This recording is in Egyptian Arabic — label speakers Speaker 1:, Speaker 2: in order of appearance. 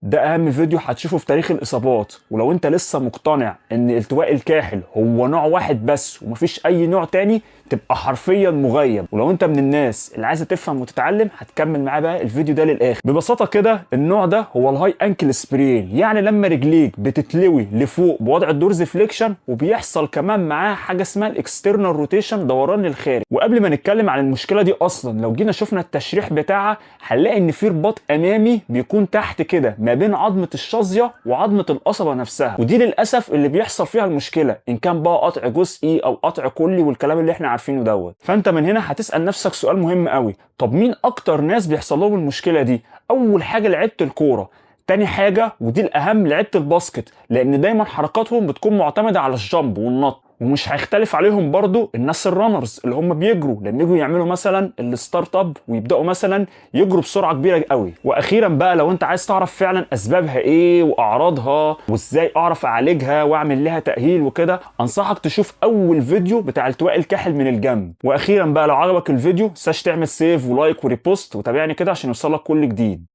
Speaker 1: ده اهم فيديو هتشوفه في تاريخ الاصابات. ولو انت لسه مقتنع ان التواء الكاحل هو نوع واحد بس ومفيش اي نوع تاني، تبقى حرفيا مغيب. ولو انت من الناس اللي عايزه تفهم وتتعلم، هتكمل معاه بقى الفيديو ده للاخر. ببساطة كده النوع ده هو ال high ankle sprain، يعني لما رجليك بتتلوي لفوق بوضع ال dorsiflexion، وبيحصل كمان معاه حاجة اسمها ال external rotation، دوران للخارج. وقبل ما نتكلم عن المشكلة دي اصلا، لو جينا شفنا التشريح بتاعها هنلاقي ان في رباط امامي بيكون تحت كده ما بين عظمه الشظيه وعظمه القصبة نفسها، ودي للاسف اللي بيحصل فيها المشكلة، ان كان بقى قطع جزئي او قطع كلي والكلام اللي احنا عارفينه دوت. فانت من هنا هتسال نفسك سؤال مهم قوي: طب مين اكتر ناس بيحصل لهم المشكلة دي؟ اول حاجة لعيبة الكوره، تاني حاجة ودي الأهم لعيبة ال basket، لأن دايما حركاتهم بتكون معتمدة على ال jump والنط. ومش هيختلف عليهم برضو الناس ال runners اللي هم بيجروا، لما يجوا يعملوا مثلا ال start up ويبداوا مثلا يجروا بسرعة كبيرة قوي. واخيرا بقى، لو انت عايز تعرف فعلا اسبابها ايه واعراضها وازاي اعرف اعالجها واعمل لها تاهيل وكده، انصحك تشوف اول فيديو بتاع التواء الكاحل من الجنب. واخيرا بقى، لو عجبك الفيديو متنساش تعمل save و like و repost وتابعني كده عشان يوصلك كل جديد.